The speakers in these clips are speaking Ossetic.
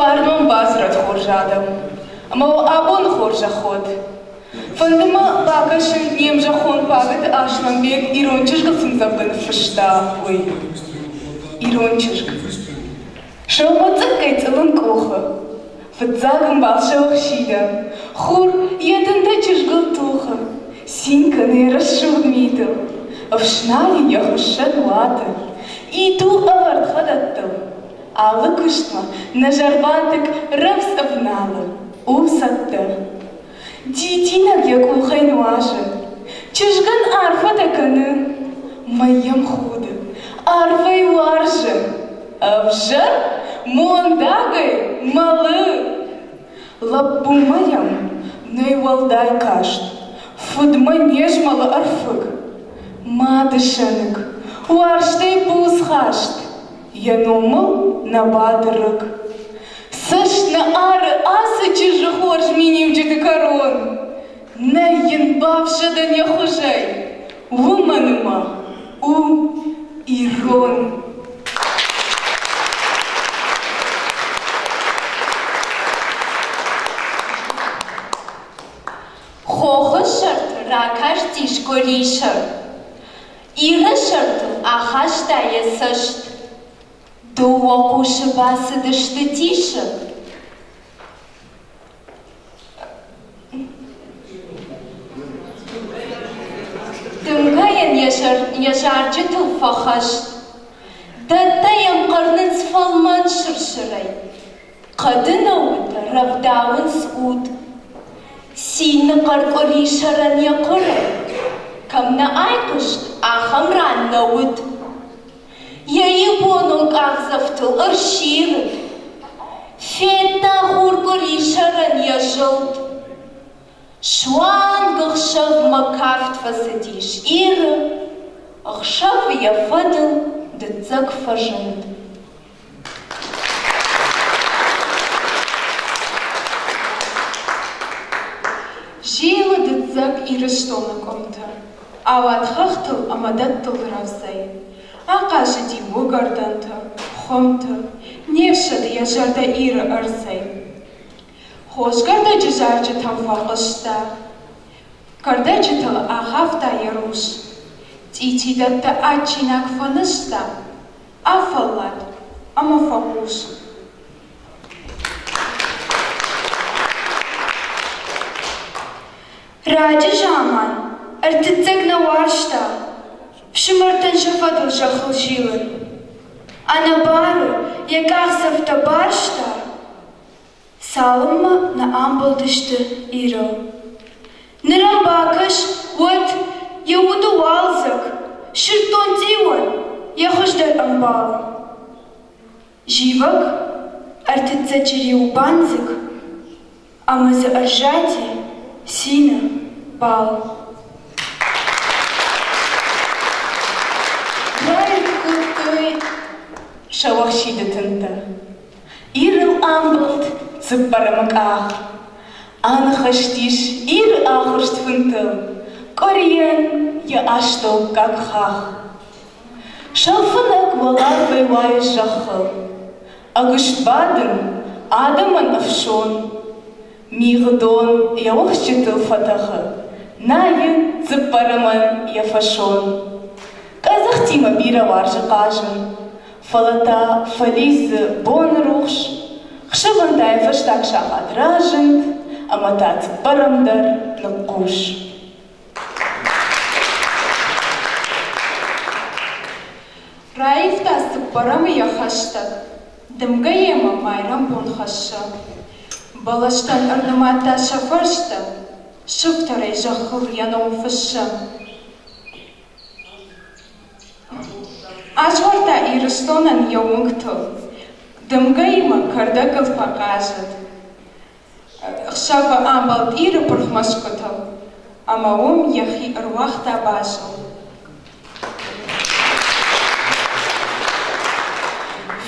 Фарн уӕм бадзурӕд хорз адӕм, ӕмӕ уӕ абоны хорзӕх уӕд. Фӕнды мӕ бакӕсын не мзӕххон Пагӕты Аслӕнбег ирон чызгыл цы ӕмдзӕвгӕ ныффыста, уый. Ирон чызг. Сӕумӕцъыккӕй цъылын къухы. Фыццаг ӕмбал сӕуӕхсидӕн. Хур йӕ тынтӕ чызгыл тухы. Цин кӕны йӕ рӕсугъд митыл. Ӕфснайы йӕ хуыссӕн уаты. Иту ӕвӕрд хӕдӕттыл. Алы куыстмӕ нӕ зӕрватыкк рӕвдз ӕвналы, у цӕттӕ. Дидинӕг йӕ къухӕй нуазы, чызгӕн арфӕтӕ кӕны, мӕй йӕм худы, арвӕй уарзы. Ӕвзӕр мондагӕй мӕлы. Лӕппумӕ йӕм нӕй уӕлдай каст, фыдмӕ не змӕлы ӕрфыг. Мады сӕныкк, уарзтӕй буц хаст, йӕ номыл нӕ бады рыг. Цӕст нӕ ары ацы чызджы хорз миниуджыты кӕрон. Нӕй йын бафсӕдӕн йӕ хуызӕй, уымӕн ӕмӕ у ирон. Хохы сӕрты ракастис къуырисӕр. Иры сӕртыл ахаста йӕ цӕст. Дыууӕ хъусы бацыдысты дисы. Дымгӕйӕн йӕ зарджытыл фӕхӕст. Дӕттӕ йӕм хъырнынц фӕлмӕн сыр-сырӕй. Хъӕды нӕуытӕ рӕвдауынц уд. Цины хъӕр къуырисӕрӕн йӕ хъуырӕй. Кӕм нӕ айхъуыст, ахӕм ран нӕ уыд. Йӕ иубонон къахдзӕфтыл ӕрсиры. Федта хур къуырисӕрӕн йӕ зылд. Суанг ӕхсӕвмӕ кафт фӕцыдис Иры, ӕхсӕвы йӕ фӕдыл дыццӕг фӕзынд. Зилы дыццӕг Ирыстоны къуымты, ауад хӕхтыл ӕмӕ дӕттыл рӕвдзӕй. Ахъазыди уыгӕрдӕнты, хуымты, не фсӕды йӕ зӕрдӕ Иры ӕрдзӕй. Хосгӕрдӕджы зарджытӕм фӕхъуыста, кӕрдӕджытыл ахафта йӕ рус, цъитидӕттӕ адджинаг фӕнызта, афӕллад ӕмӕ фӕхъус. Раджы заман ӕртыццӕг нӕ уарзта фсымӕртӕн сӕ фӕдыл зӕххыл зилын. Ӕнӕбары йӕ къахдзӕфтӕ барста, цалынмӕ нӕ амбылдысты Ирыл. Ныр ӕм бакӕс, уӕд йӕ уды уалдзӕг, сырддонцъиуӕн йӕ хуыздӕр ӕмбал. Зивӕг ӕртыццӕджы риу бандзыг ӕмӕ дзы ӕрзади цины бал. Раирд кодтой сӕуӕхсиды тынтӕ. Ирыл амбылд цыппӕрӕмы къах. Аныхӕстис Иры ахуырст фынтыл, къуырийӕн йӕ астӕуккаг хахх. Сӕлфынӕг уӕларвӕй уайы зӕххыл. Ӕгуыст бадын адӕмӕн ӕфсон. Мигъы дон йӕ уӕхсчытыл фӕтӕхы, Найы цыппӕрӕмӕн йӕ фӕсон. Къӕдзӕхтимӕ бирӕ уарзы хъазын, Фӕлӕ та фӕлидзы боны рухс, Хсӕвӕн та йӕ фӕстаг сахат разынд, Ӕмӕ та цыппӕрӕм дӕр ныхъхъус. Раивта цыппӕрӕмы йӕ хӕстӕг, Дымгӕ йемӕ майрӕмбон хӕссы. Бӕлӕстӕн ӕрнымадта сӕ фӕрстӕ, Сыфтӕрӕй зӕххыл йӕ ном фыссы. Азгъордта Ирыстонӕн йӕ уынгтыл, Дымгӕимӕ кӕрдӕгыл фӕхъазыд. Ӕхсӕвы амбӕлд Иры пырх мӕсгуытыл, ӕмӕ уым йӕхи ӕруагъта базыл.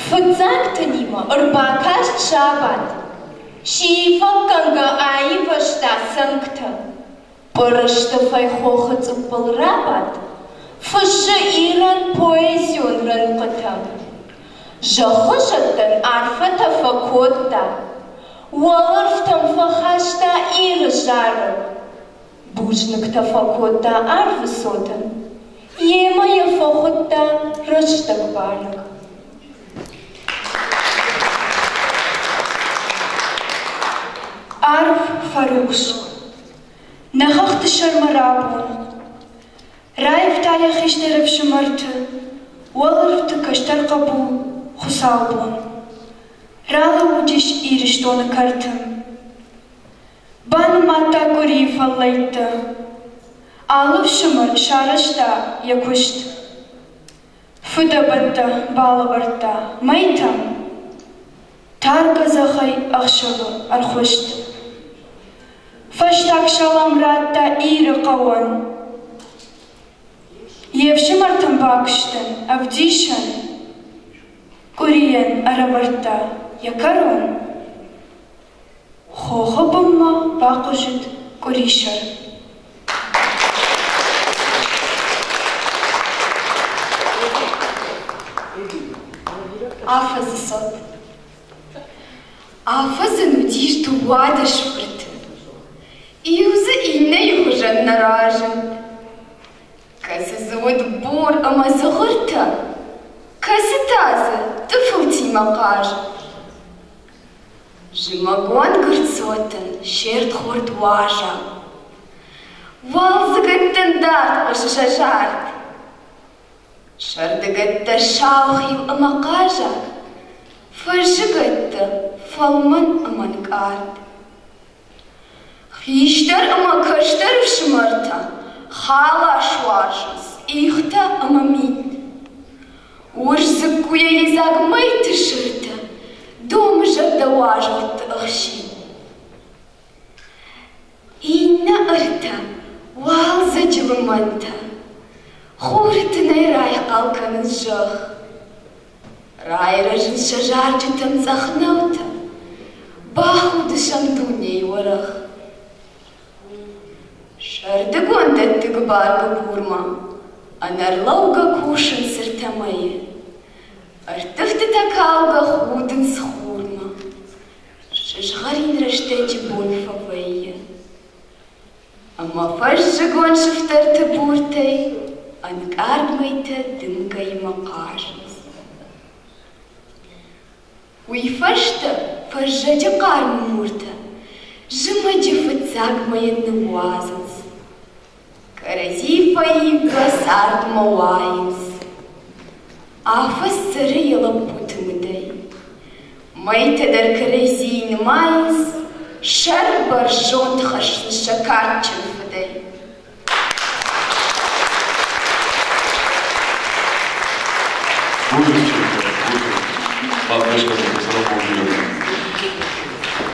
Фыццаг тынимӕ ӕрбакаст сабат, сивӕггӕнгӕ аивӕзта цӕнгтӕ. Пъырыстыфӕй хохы цъуппыл рабадт, фыссы Ирӕн поэзион рӕнхъытӕ. Зӕххы зӕдтӕн арфӕтӕ фӕкодта, Уӕлӕрвтӕм фӕхаста Иры зарӕг. Бузныгтӕ фӕкодта арвы цотӕн, Йемӕ йӕ фӕхуыдта рӕстӕг барӕг. Арв фӕрухс. Нӕ хӕхты сӕрмӕ рабон. Раивта йӕ хистӕр ӕфсымӕрты, уӕлӕрвты кӕстӕр хъӕбул Хуыцаубон. Ралӕууыдис Ирыстоны кӕрты. Банымадта къуырийы фӕллӕйттӕ. Алы фсымӕр сарӕзта йӕ куыст. Фыдӕбӕттӕ балӕвӕрдта мӕйтӕм. Тар къӕдзӕхӕй ӕхсӕвы ӕрхуыст. Фӕстаг салам радта Иры хъӕуӕн. Йе фсымӕртӕм бакуыстӕн ӕвдисӕн. Къуырийӕн ӕрӕвӕрдта йӕ кӕрон. Хохы бынмӕ бахъуызыд къуырисӕр. Афӕдзы цот. Афӕдз ын уыдис 12 фырты. Иу дзы иннӕйы хуызӕн нӕ разынд. Кӕцы дзы уыд бур ӕмӕ дзыгъуыртӕ, кӕцы та дзы тъыфылтимӕ хъазыд. Зымӕгон гырцотӕн се рдхорд уазал. Уалдзыгӕттӕн дард хъуысы сӕ зард. Сӕрдыгӕттӕ саухил ӕмӕ хъазаг, фӕззыгӕттӕ фӕлмӕн ӕмӕ нкъард. Хистӕр ӕмӕ кӕстӕр ӕфсымӕртӕ халас уарзынц ихтӕ ӕмӕ мит. Урс дзыккуйӕ йедзаг мӕйты сыртӕ домы зӕрдӕ уазӕлтты ӕхсин. Иннӕ ӕртӕ уалдзӕджы лымӕнтӕ хуры тынӕй райхъал кӕнынц зӕхх. Райрӕзынц сӕ зарджытӕм цъӕх нӕутӕ, бахуды сӕм дунейы уӕрӕх. Сӕрдыгон дӕтты гыбар-гыбурмӕ ӕнӕрлӕугӕ кусынц ӕртӕ мӕйы. Ӕрттывтытӕ калгӕ худынц хурмӕ. Сызгъӕрин рӕстӕджы бон фӕвӕййы. Ӕмӕ фӕззыгон сыфтӕрты буртӕй ӕнкъард мӕйтӕ дымгӕимӕ хъазынц. Уый фӕстӕ фӕззӕджы хъарм муртӕ зымӕджы фыццаг мӕйӕн ныууадзынц. Кӕрӕдзи фӕивгӕ цардмӕ уайынц. Афӕдз цӕры йӕ лӕппуты мыдӕй. Мӕйтӕ дӕр кӕрӕдзийы нымайынц, сӕр бӕрзонд хӕссынц сӕ кадджын фыдӕй. Бузныг, чызджытӕ, бузныг. Бабӕстӕ цӕрӕнбон бирӕ.